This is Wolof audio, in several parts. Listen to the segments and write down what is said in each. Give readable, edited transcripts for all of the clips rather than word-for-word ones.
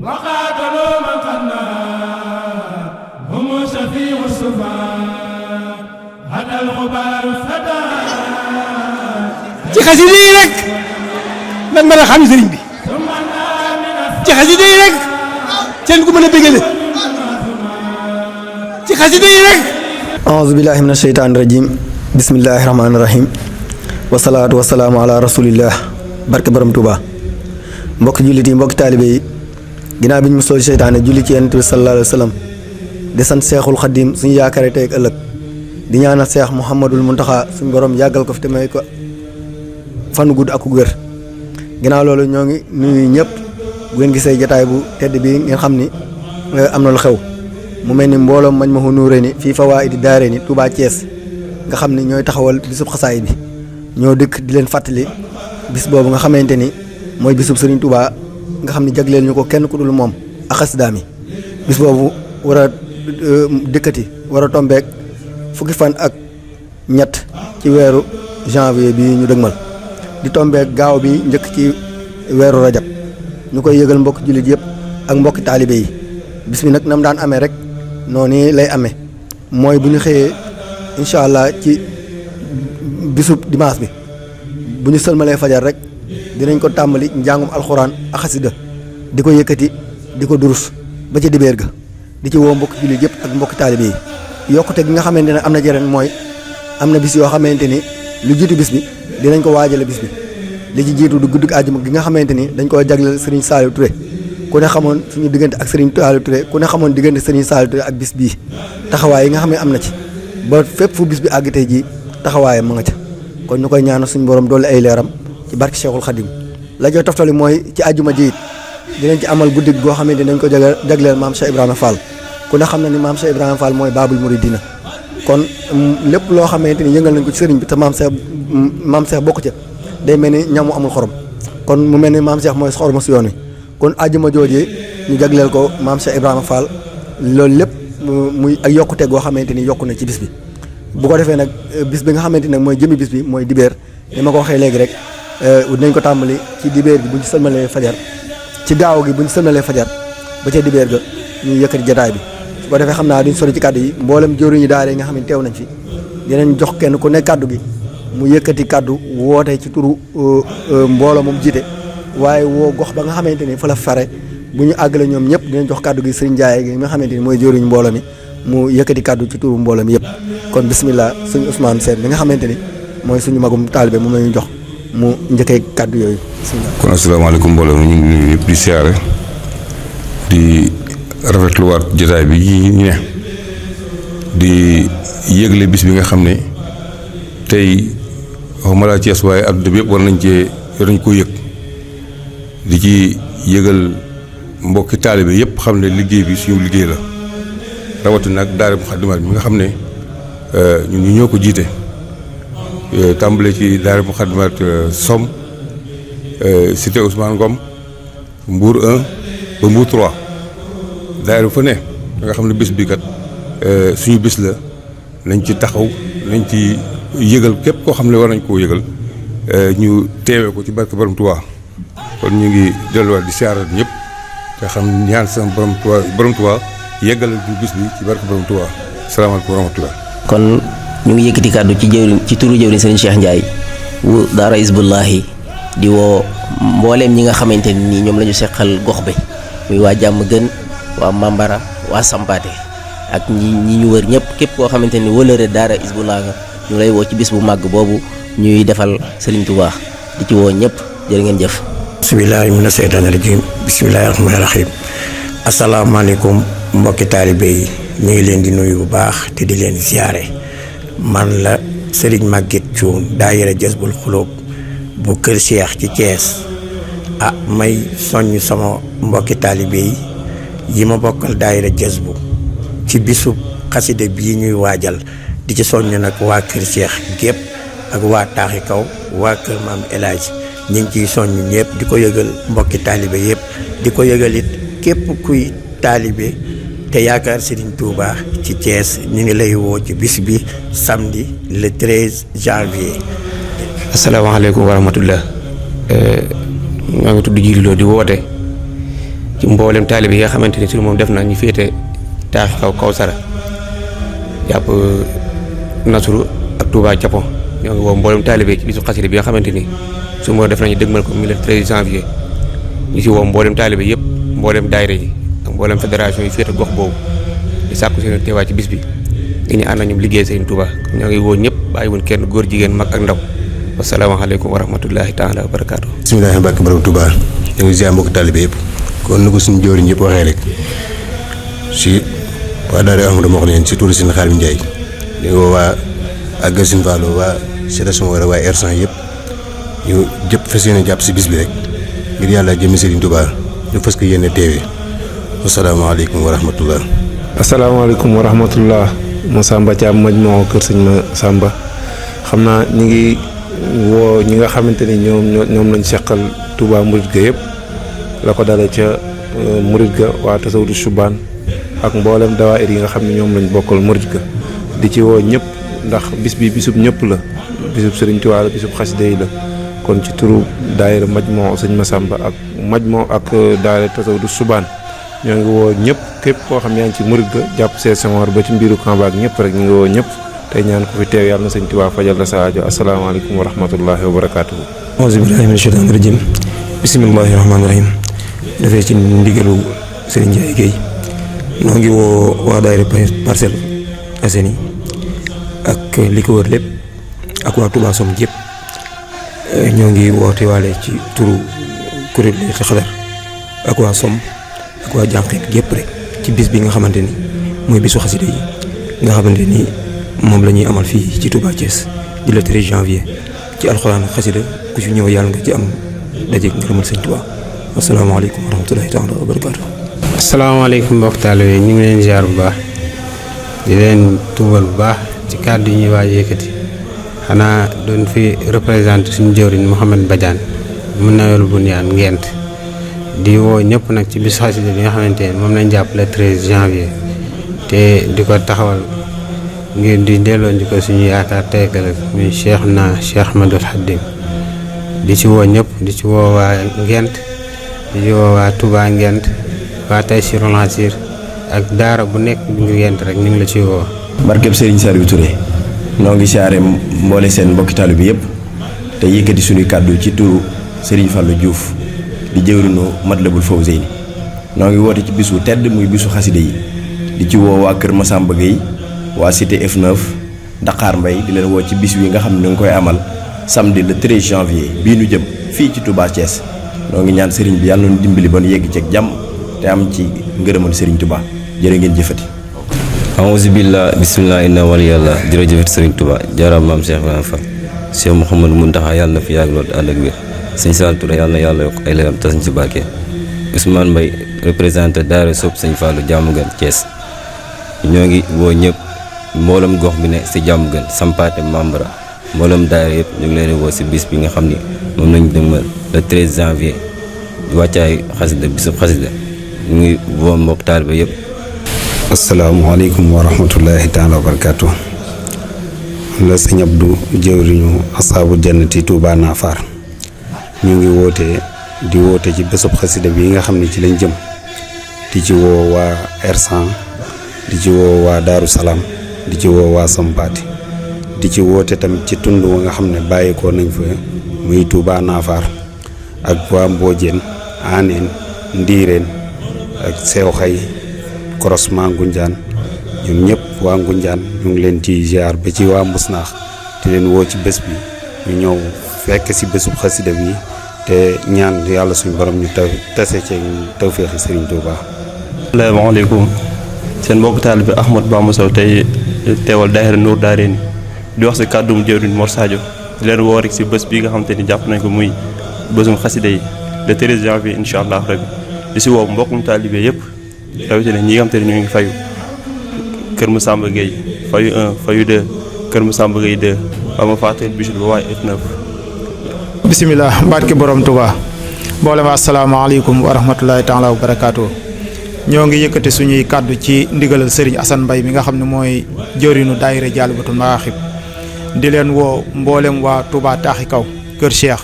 وقاتلوا من قنا هم شفيع الصفا هدى الغبار فتى ci xasida yi rek lan mën a xam sëriñ bi ci xasida yi rek seen ku mën a bégale ci xasida yi rek a'uuzu billahi mina sheytaani rajim bismillahi rahmaani rahim wasalaatu wasalaamu ala rasulillah barke borom Tuuba mbokki jullit yi mbokki taalibe yi ginnaaw bi ñu musoo seytaane julli ci yonent bi sallallahu alayhi wa sallam di sant seexul xaddim suñu yaakaare tey ak ëllëg di ñaanal seex Muhammadul Muntaxa suñu borom yàggal ko fi te may ko fanu gudd ak wér ginnaaw loolu ñoo ngi nuyu ñëpp bu ngeen gisee jataay bu tedd bi ngeen xam ni am na lu xew mu mel ni mbooloom Majmahun Nurayni fii Fawaa'idi Daarayni Touba Thiès nga xam ni ñooy taxawal bisub xasaay bi ñoo dëkk di leen fàttali bis boobu nga xamante ni mooy bisub Serigne Touba nga xam ni jagleel ñu ko kenn ku dul moom ak xasidaam yi bis boobu war a dëkkati war a tombeek fukki fan ak ñett ci weeru janvier bi ñu dëgmal di tombeek gaaw bi njëkk ci weeru rajab ñu koy yëgal mbokk jullit yëpp ak mbokki taalibe yi bis bi nag nam daan amee rek noonu lay amee mooy bu ñu xëyee incha allah ci bisub dimanche bi bu ñu sëlmalee fajar rek dinañ ko tàmbali njàngum alxuraan ak xasida di ko yëkkati di ko durus ba ca dibéer ga di ci woo mbokki jullit yëpp ak mbokki taalibe yi yokkute gi nga xamante ne am na jëreen mooy am na bis yoo xamante ni lu jiitu bis bi dinañ ko waajale bis bi li ci jiitu du guddi àjjuma gi nga xamante ni dañ koy jagleel Serigne Saliou Touré ku ne xamoon suñu diggante ak Serigne Saliou Touré ku ne xamoon diggante Serigne Saliou Touré ak bis bii taxawaay yi nga xam ne am na ci ba fépp fu bis bi àgg tey jii taxawaayam ma nga ca kon ñu koy ñaanal suñu borom doole ay leeram ci barke Cheikhul Khadim la joy toftali mooy ci àjjuma ji it dinañ ci amal guddi goo xamante ni dañ ko jagleel maam Cheikh Ibrahima Fall ku ne xam na ni maam Cheikh Ibrahima Fall mooy Baabul Muridina kon lépp loo xamante ni yëngal nañ ko ci sëriñ bi te maam Cheikh bokk ca day mel ni ñamu amul xorom kon mu mel ni maam Cheikh mooy xorom si yoon wi kon àjjuma joojee ñu jagleel ko maam Cheikh Ibrahima Fall loolu lépp muy ak yokkute goo xamante ni yokku na ci bis bi. bu ko defee nag bis bi nga xamante ne mooy jëmi bis bi mooy dibéer ni ma ko waxee léegi rek dinañ ko tàmbali ci dibéer gi bu ñu sëlmalee fajar ci gaaw gi bu ñu sëlmalee fajar ba ca dibéer ga ñuy yëkkati jataay bi. su ko defee xam naa duñ sori ci kàddu yi mboolem jëriñu daara yi nga xam ne teew nañ fi dinañ jox kenn ku nekk kàddu gi mu yëkkati kàddu woote ci turu mbooloo moom jiite waaye woo gox ba nga xamante ni fa la fare bu ñu àggale ñoom ñëpp dinañ jox kàddu gi Serigne Ndiaye gi nga xamante ni mooy jëriñu mbooloo mi mu yëkkati kàddu ci turu mbooloo mi yëpp kon bismillah suñu Ousmane Sène mi nga xamante ni mooy suñu magum taalibe moom la ñu jox mu njëkkee kàddu yooyu bismillah. kon asalaamaaleykum mbooloo mi ñu ngi nuyu ñëpp di siyaare di rafetluwaat jotaay bi ñu ne di yëgle bis bi nga xam ne tey waxuma laa Cees waaye àdduna bi yëpp war nañ koo yëg di ci yëgal mbokki taalibe yëpp xam ne liggéey bi suñu liggéey la rawatina nag daara Muxaddamaat bi nga xam ne ñun ñu ñoo ko jiite tàmbale ci daara Muxaddamaat Somm cité Ousmane Ngom Mbour 1 ba Mbour 3 daara fa ne nga xam ne bis bi kat suñu bis la nañ ci taxaw nañ ci yëgal képp koo xam ne war nañ koo yëgal ñu teewee ko ci barke borom Tuubaa kon ñu ngi delluwaat di siyaarat ñëpp te xam ñaan sama borom Tuubaa yeggal ñu bis bi ci barke borom Tuubaa salaamaaleykum wa rahmatullah. kon ñu ngi yëkkati kàddu ci turu jëwriñ Serigne Cheikh Ndiaye wu daara Hizbullahi di woo mbooleem ñi nga xamante ni ñoom la ñu seqal gox bi muy waa jàmm gën waa Mambara waa Sampaate ak ñi ñu wër ñëpp képp koo xamante ni wëlëre daara Hizbullah nga ñu lay woo ci bis bu màgg boobu ñuy defal Serigne Touba di ci woo ñëpp jërë ngeen jëf. bismillaahi mina seytaani rajiim bismillaahi rahmaani rahiim asalaamaaleykum mbokki taalibe yi ñu ngi leen di nuyu bu baax te di leen ziyaare man la Serigne Maguette Thioune daayira Jazbul Xuloob bu Kër Cheikh ci Thiès may soññ sama mbokki taalibe yi ma bokkal daayira Jazbu ci bisu xaside bii ñuy waajal di ci soññ nag waa Kër Cheikh gépp ak waa Taaxi Kaw waa Kër Maam El Hadj ñu ngi ciy soññ ñëpp di ko yëgal mbokki taalibe yëpp di ko yëgal it képp kuy taalibe te yaakaar Serigne Touba ci Thiès ñu ngi lay woo ci bis bi samedi le 13 janvier. asalaamaaleykum wa rahmatullah maa ngi tudd Jili Lo di woote ci mboolem taalibe yi nga xamante ni suñu moom def na ñu féete taaxi kaw Kawsara jàpp Nasru ak Touba Japon ñoo ngi woo mboolem taalibe ci bisu xasida bi nga xamante ni su ma def nañu dëgmal ko le 13 janvier ñu si woo mboolem taalibe yëpp mboolem daayira yi ak mboolem fédération yi féete gox boobu di sàkku seen teewaay ci bis bi di ñu ànd nañu liggéey Serigne Touba ñoo ngi woo ñëpp bàyyiwul kenn góor jigéen mag ak ndaw wasalaamaaleykum wa rahmatullahi taala wa barakaatu. bisimilah barke borom Touba ñu ngi ziar mbokk taalibe yëpp kon ni ko suñu jëwriñ ñëpp waxee rek si waa daara Ahmadou Mokhnine si turu Sëriñ Xaadim Njaay ñu ngi woo waa àggal Sëriñ Fallu waa sédation war a waa R100 yëpp ñu jëpp fas yéene jàpp si bis bi rek ngir yàlla jëmmi Serigne Touba ñu fas ko yéene teewee wasalaamaaleykum wa rahmatullah. asalaamaaleykum wa rahmatullah. Massamba Thiam Majmuu kër sëñ Massamba xam naa ñi ngi woo ñi nga xamante ni ñoom lañ seqal Touba Murid ga yëpp la ko dale ca Murid ga waa Tasawudu Subaan ak mboolem dawaayir yi nga xam ne ñoom lañ bokkal Murid ga di ci woo ñëpp ndax bis bi bisub ñëpp la bisub Sëriñ Tuubaa la bisub xasida yi la kon ci turu daayira Majmuu sëñ Massamba ak Majmuu ak daayira Tasawudu Subaan ñoo ngi woo ñëpp képp koo xam yaa ngi ci Murid ga jàpp see Senghor ba ci mbiru Kamba ak ñëpp rek ñu ngi woo ñëpp tey ñaan ko fi teew yàlla na sëñ Tuubaa fajal la sa aajo asalaamaaleykum wa rahmatullahi wa barakaatuhu. auzu billaahi mina shaytaani rajiim bismillaahi rahmaani rahiim dafee ci ndigalu Serigne Ndiaye Guèye noo ngi woo waa daayira Parcelles Assainies ak li ko wër lépp ak waa Touba Som yëpp ñoo ngi woote waale ci turu kuréel li xadar ak waa Som ak waa jànqeet yëpp rek ci bis bi nga xamante ni mooy bisu xasida yi nga xamante ni moom la ñuy amal fii ci Touba Thiès di le 13 janvier ci alxuraan xasida ku ci ñëw yàlla nga ci am dajeeg ngërëmal sëñ Touba asalaamaaleykum wa rahmatulahi taala wa barakaatu. asalaamaaleykum mbokk taalibe ñu ngi leen ziar bu baax di leen tuubal bu baax ci kàddu yi ñuy waaj yëkkati xanaa doon fi représenté suñu jëwriñ Mouhamed Badiane mu nawel bu niyaan ngent di woo ñëpp nag ci bis xasida bi nga xamante ne moom lañ jàpp le 13 janvier te di ko taxawal ngir di delloo di ko suñu yaakaar tey ëllëg muy Cheikh Ahmadoul Khadim di ci woo ñëpp di ci woo waa ngent di ci woo waa Touba ngent waa Taysirul Asir ak daara bu nekk bi ngi ngent rek ñu ngi la ci woo. barkeb Serigne Saliou Touré noo ngi siyaare mboole seen mbokki taalibe bi yëpp te yëkkati suñuy kàddu ci turu Serigne Fallou Diouf di jëwriñu Matlabul Fawzeyni noo ngi woote ci bisu tedd muy bisu xasida yi di ci woo waa kër Massamba Gueye waa cité F9 Dakar Mbay di leen woo ci bis wi nga xam ne ñu ngi koy amal samedi le 13 janvier bii nu jëm fii ci Touba Thiès noo ngi ñaan Serigne bi yàlla na dimbali ba nu yegg ceeg jàmm te am ci ngërëmal Serigne Touba jërë ngeen jëfati. aouzu billah bismillah inna wali yàlla jërëjëfat Serigne Touba jaaraam maam Cheikh Ibrahima Fall Cheikh Mouhamadou Mountakha yàlla na fi yàgg lool ànd ak wér sëñ Saliou Touré yàlla na yàlla yokk ay leeram tas ñu ci barke Ousmane Mbaye représenté daara sopp sëñ Fallou jàmm gën Thiès ñoo ngi woo ñëpp mboolem gox bi ne si jàmm gën sampaate membra mboolem daara yëpp ñu ngi leen woo si bis bi nga xam ni moom lañu dëgmal le 13 janvier wàccaay xasida bisub xasida ñu ngi woo mbokk taalibe yëpp. asalaamaaleykum wa rahmatullahi taala wa barakaatu la sëñ Abdou jëwriñu asaabu jannati Touba Nafar ñu ngi woote ci bésub xasida bi nga xam ne ci lañ jëm di ci woo waa R100 di ci woo waa Daaru Salaam di ci woo waa Sampaati di ci woote tamit ci tund wa nga xam ne bàyyikoo nañ fa muy Touba Nafar ak waa Mbodiène Aneen Ndiireen ak Seew Xay Korosma Ngunjaan ñoom ñëpp waa Ngunjaan ñu ngi leen ci ziar ba ci waa Musnaax di leen woo ci bés bi ñu ñëw fekk si bésub xasida bi te ñaan yàlla suñu borom ñu tase ci tawféexi Serigne Touba. asalaamaaleykum seen mbokk taalibe Ahmad Bamba Sow tey teewal daayira Nour Daarayni di wax si kàddum jëwriñ Mor Sadio di leen woo rek si bés bi nga xamante ni jàpp nañ ko muy bésum xasida yi le 13 janvier incha allah rabi di si woo mbokkum taalibe yëpp rawatina ñi nga xamante ni ñu ngi fayu Kër Massamba Gueye fayu 1 fayu 2 Kër Massamba Gueye 2 ba ma fàtteel bichul ba waaye F9. bisimilah barke borom Touba mboolem asalaamaaleykum wa rahmatulahi taala wa barakaatu. ñoo ngi yëkkati suñuy kàddu ci ndigalal Serigne Assane Mbaye mi nga xam ne mooy jëriñu daayira Jaalibatul Maraaxib di leen woo mboolem waa Touba Taaxi Kaw Kër Cheikh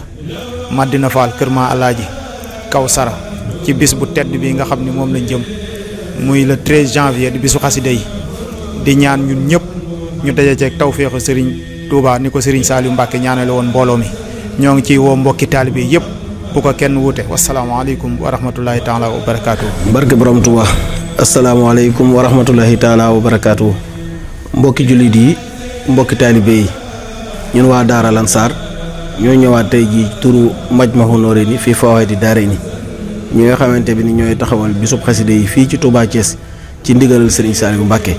Madina Fall Kër Ma Alaaji Kaw Sara ci bis bu tedd bi nga xam ni moom lañ jëm muy le 13 janvier di bisu xasida yi di ñaan ñun ñëpp ñu daje ceeg tawféexu Serigne Touba ni ko Serigne Saliou Mbacke ñaanale woon mbooloo mi ñoo ngi ciy woo mbokki taalibe yëpp bu ko kenn wuute wasalaamaaleykum wa rahmatullahi taala wa barakaatu. barke borom Touba asalaamaaleykum wa rahmatullahi taala wa barakaatu. mbokki jullit yi mbokki taalibe yi ñun waa Daara Lansar ñoo ñëwaat tey jii turu Majmahun Nurayni fii Fawaydi Daarayni ñi nga xamante bi ni ñooy taxawal bisub xasida yi fii ci Touba Thiès ci ndigalal Serigne Saliou Mbacke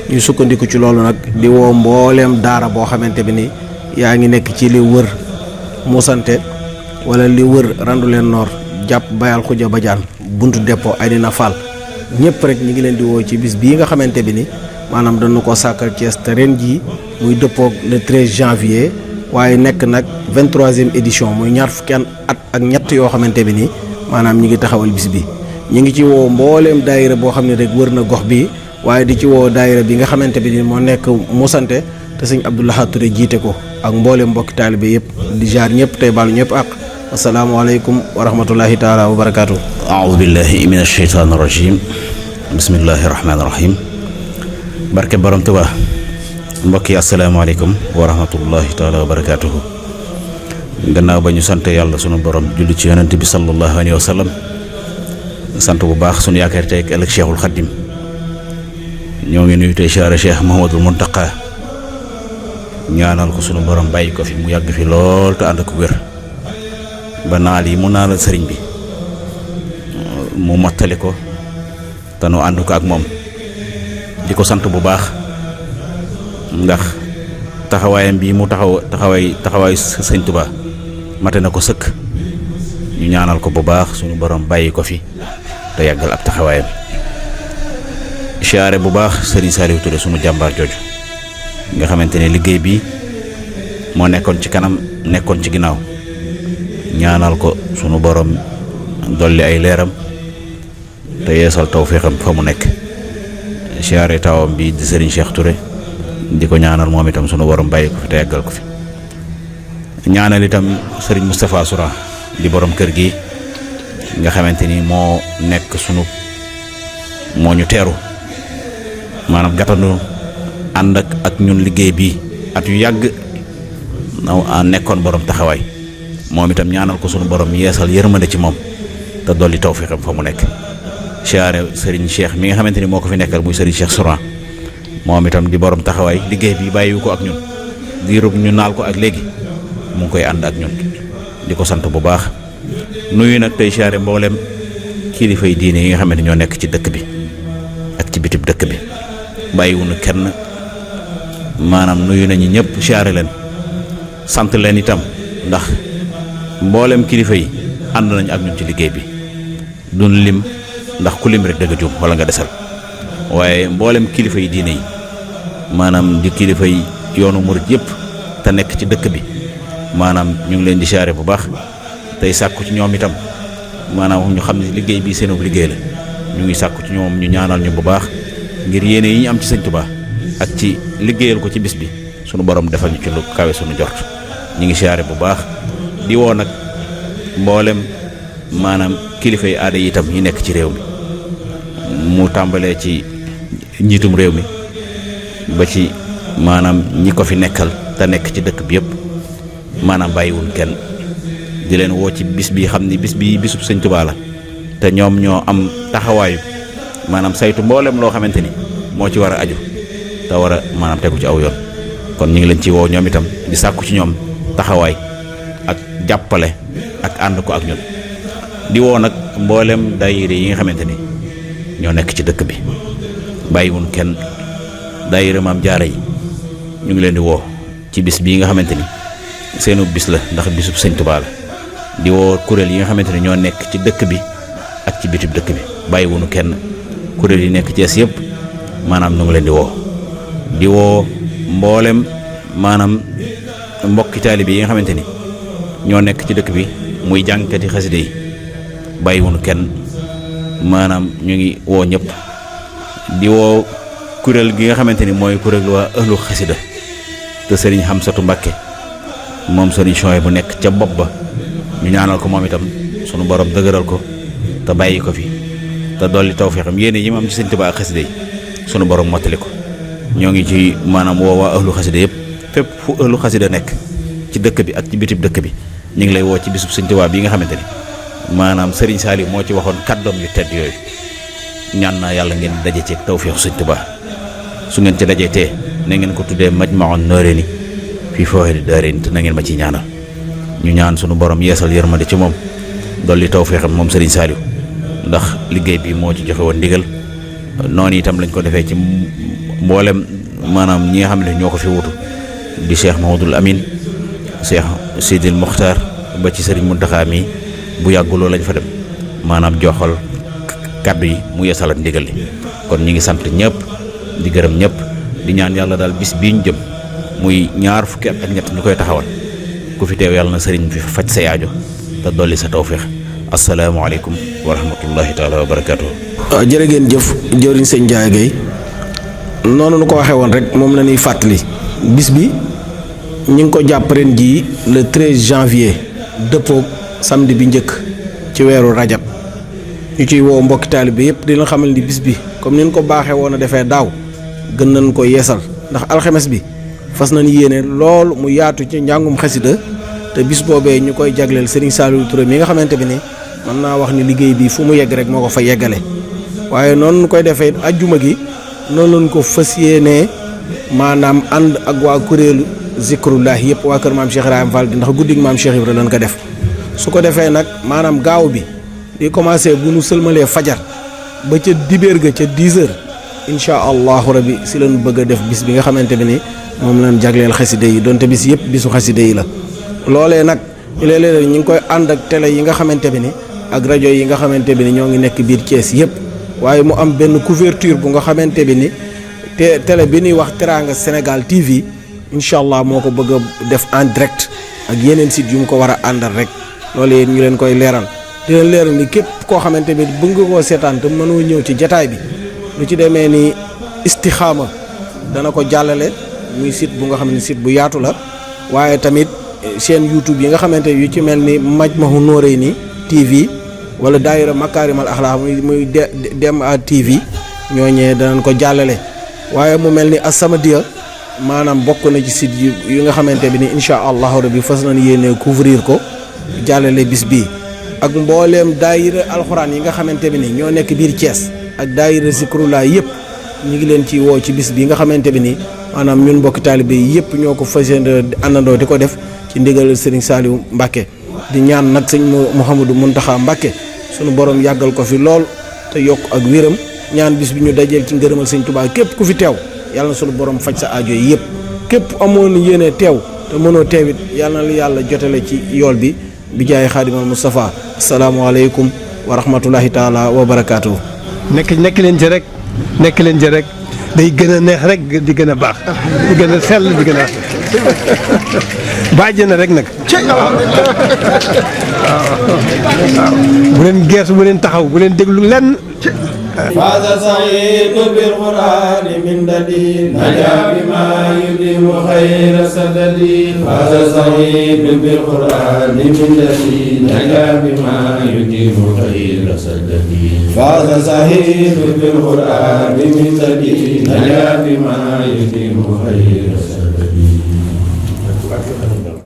ñu sukkandiku ci loolu nag di woo mbooleem daara boo xamante bi ni yaa ngi nekk ci li wër Musante wala li wër Randuleen Nord jàpp Bayal Xuja Badiane buntu dépôt Aydina Fall ñëpp rek ñi ngi leen di woo ci bis bii nga xamante bi ni maanaam dañu ko sàkkal Thiès te ren jii muy dëppoog le 13 janvier waaye nekk nag 23e édition muy ñaar fukki at ak ñett yoo xamante bi ni maanaam ñi ngi taxawal bis bi ñi ngi ci woo mbooleem daayira boo xam ne rek wër na gox bi waaye di ci woo daayira bi nga xamante bi ni moo nekk Musante te sëñ Abdoulaye Touré jiite ko ak mbooleem mbokki taalibe yëpp di jaar ñëpp tey baalu ñëpp ak asalaamaaleykum wa rahmatullahi taala wa barakaatu. aoudu billahi min asheytaan rajim bismillahi rahmaani rahim barke borom Tuubaa mbokk yi asalaamaaleykum wa rahmatullahi taala wa barakaatuhu. gannaaw ba ñu sant yàlla sunu borom julli ci yonent bi sallallahu alayhi wa sallam sant bu baax sunu yaakaar tey ak ëllëg Cheikhul Khadim ñoo ngi nuyu tey siyaare Cheikh Mouhamadoul Mountakha ñaanal ko sunu borom bàyyi ko fi mu yàgg fi lool te ànd ak wér ba naal yi mu naalal sëriñ bi mu mottali ko te nu ànd ko ak moom di ko sant bu baax ndax taxawaayam bii mu taxawaay sëñ Tuubaa mate na ko sëkk ñu ñaanal ko bu baax sunu borom bàyyi ko fi te yàggal ab taxawaayam siyaare bu baax Serigne Saliou Touré sunu jàmbaar jooju nga xamante ne liggéey bi moo nekkoon ci kanam nekkoon ci ginnaaw ñaanal ko sunu borom dolli ay leeram te yeesal tawfeexam fa mu nekk siyaare tawam bi di Serigne Cheikh Touré di ko ñaanal moom itam sunu borom bàyyi ko fi te yàggal ko fi ñaanal itam Serigne Moustapha Soura di borom kër gi nga xamante ni moo nekk moo ñu teeru maanaam gàttandu ànd ak ñun liggéey bi at yu yàgg nekkoon borom taxawaay moom itam ñaanal ko sunu borom yeesal yërmande ci moom te dolli tawfeexam fa mu nekk siyaare Serigne Cheikh mi nga xamante ni moo ko fi nekkal muy Serigne Cheikh Soura moom itam di borom taxawaay liggéey bi bàyyiwu ko ak ñun diirub ñu naal ko ak léegi mu ngi koy ànd ak ñun di ko sant bu baax nuyu nag tey siyaare mboolem kilifay diine yi nga xamante ñoo nekk ci dëkk bi ak ci bitib dëkk bi bàyyiwunu kenn maanaam nuyu nañu ñëpp siyaare leen sant leen itam ndax mboolem kilifa yi ànd nañu ak ñun ci liggéey bi duñ lim ndax ku lim rek dëgg juum wala nga desal waaye mboolem kilifa yi diine yi maanaam di kilifa yi yoonu murit yëpp te nekk ci dëkk bi maanaam ñu ngi leen di siyaare bu baax tey sàkku ci ñoom itam maanaam ñu xam ne liggéey bi seenub liggéey la ñu ngi sàkku ci ñoom ñu ñaanal ñu bu baax ngir yéene yi ñu am ci sëñ Tuubaa ak ci liggéeyal ko ci bis bi sunu borom defal ñu ci lu kawe sunu jort ñu ngi siyaare bu baax di woo nag mboolem maanaam kilifa yi aada yi itam yi nekk ci réew mi mu tàmbalee ci njiitum réew mi ba ci maanaam ñi ko fi nekkal te nekk ci dëkk bi yëpp maanaam bàyyiwul kenn di leen woo ci bis bi xam ni bis bi bisub sëñ Tuubaa la te ñoom ñoo am taxawaayu maanaam saytu mboolem loo xamante ni moo ci war a aju te war a maanaam tegu ci aw yoon kon ñu ngi leen ci woo ñoom itam di sàkku ci ñoom taxawaay ak jàppale ak ànd ko ak ñun di woo nag mboolem daayira yi nga xamante ni ñoo nekk ci dëkk bi bàyyiwun kenn daayira Maam Jaara yi ñu ngi leen di woo ci bis bii nga xamante ni seenu bis la ndax bisub sëñ Tuubaa la di woo kuréel yi nga xamante ni ñoo nekk ci dëkk bi ak ci bitib dëkk bi bàyyiwunu kenn kuréel yi nekk Cees yëpp maanaam ñu ngi leen di woo mboolem maanaam mbokki taalibe yi nga xamante ni ñoo nekk ci dëkk bi muy jàngkati xaside yi bàyyiwunu kenn maanaam ñu ngi woo ñëpp di woo kuréel gi nga xamante ni mooy kuréel waa ëhlu xasida te sëriñ Xamsatu Mbàkke moom sëriñ Chouaïb bu nekk ca bopp ba ñu ñaanal ko moom itam sunu borom dëgëral ko te bàyyi ko fi te dolli tawfeexam yéene yi ma am ci sëñ Tuubaa ak xasida yi sunu borom mottali ko. ñoo ngi ci maanaam woo waa ahlu xasida yëpp fépp fu ahlu xasida nekk ci dëkk bi ak ci bitib dëkk bi ñu ngi lay woo ci bisub sëñ Tuubaa bi nga xamante ni maanaam Serigne Saliou moo ci waxoon kàddoom yu tedd yooyu ñaan naa yàlla ngeen daje ci tawfeexu sëñ Tuubaa su ngeen ci dajee tee na ngeen ko tuddee Majmahun Nurayni fii Fawzayni Daarayni te na ngeen ma ciy ñaanal ñu ñaan sunu borom yeesal yërmande ci moom dolli tawfeexam moom Serigne Saliou ndax liggéey bi moo ci joxe woon ndigal noonu itam lañ ko defee ci mboolem maanaam ñi nga xam ne ñoo ko fi wutu di Cheikh Mahamadul Amin Cheikh Sidil Mokhtar ba ci Serigne Mountakha mi bu yàgguloo lañ fa dem maanaam joxal kaddu yi mu yeesalat ndigal li kon ñi ngi sant ñëpp di gërëm ñëpp di ñaan yàlla daal bis bii ñu jëm muy ñaar fukki at ak ñett ñu koy taxawal ku fi teew yàlla na sëriñ fi faj sa yaajo te dolli sa tawféex asalaamaaleykum wa rahmatullahi taala wa barakaatu. waaw jërë ngeen jëf jëwriñ sëñ Ndiaye Guèye noonu nu ko waxee woon rek moom la ñuy fàttali bis bi ñu ngi ko jàpp ren jii le 13 janvier dëppoog samedi bi njëkk ci weeru rajab ñu ciy woo mbokki taalibe yëpp dina xamal ni bis bi comme ni ñu ko baaxee woon a defee daaw gën nañ ko yeesal ndax alxames bi fas nañ yéene lool mu yaatu ci njàngum xasida te bis boobee ñu koy jagleel Serigne Saliou Touré mi nga xamante bi ne mën naa wax ni liggéey bi fu mu yegg rek moo ko fa yeggale waaye noonu ñu koy defee ajjuma gi noonu lañ ko fas yéenee maanaam ànd ak waa kuréelu zikrullah yëpp waa kër maam Cheikh Ibrahima Fall ndax guddig maam Cheikh Ibrahima lañ ko def su ko defee nag maanaam gaaw bi di commencé bu nu sëlmalee fajar ba ca dibéer ga ca 10 heures incha allahu rabi si lañu bëgg a def bis bi nga xamante bi ni moom lañ jagleel xaside yi donte bis yëpp bisu xaside yi la loolee nag léeg-léeg ñu ngi koy ànd ak télé yi nga xamante bi ni ak rajo yi nga xamante bi ni ñoo ngi nekk biir Thiès yëpp waaye mu am benn couverture bu nga xamante bi ni te télé bi ñuy wax Teranga Sénégal TV incha allah moo ko bëgg a def en direct ak yeneen site yu mu ko war a àndal rek loolee ñu leen koy leeral di leen leeral ni képp koo xamante bi bëgg nga koo seetaan te mënoo ñëw ci jataay bi lu ci demee ni istixaama dana ko jàllale muy site bu nga xam ne site bu yaatu la waaye tamit chaîne YouTube yi nga xamante yu ci mel ni Majmahun Nurayni TV wala daayira Makarimal Akhlaq muy DMA TV ñooñee danañ ko jàllale waaye mu mel ni As-Samadiyya maanaam bokk na ci site yu nga xamante bi ni incha allahu rabbi fas nañ yéene couvrir ko jàllale bis bii ak mbooleem daayira alxuraan yi nga xamante bi ni ñoo nekk biir Thiès ak daayira zikrullah yëpp ñu ngi leen ci woo ci bis bi nga xamante bi ni maanaam ñun mbokki taalibe yi yëpp ñoo ko fas yéene àndandoo di ko def ci ndigal Serigne Saliou Mbacké di ñaan nag sëñ Mouhamadou Mountakha Mbacké sunu borom yàggal ko fi lool te yokk ak wéram ñaan bis bi ñu dajeel ci ngërëmal sëñ Touba képp ku fi teew yàlla na sunu borom faj sa aajo yi yëpp képp amoon yéene teew te mënoo teewit yàlla na la yàlla jotale ci yool bi bi jaay xaadimal Moustapha asalaamaaleykum wa rahmatulahi taala wa barakaatu. nekk leen ci rek nekk leen ci rek day gën a neex rek di gën a baax di gën a sell di gën a bàjj na rek nag bu leen geesu bu leen taxaw bu leen déglu lenn فاز سعيد بالقرآن من دليل نجا بما يديم خير سددي فاز سعيد بالقرآن من دليل نجا بما يديم خير سددي فاز سعيد بالقرآن من دليل نجا بما يديم خير سددي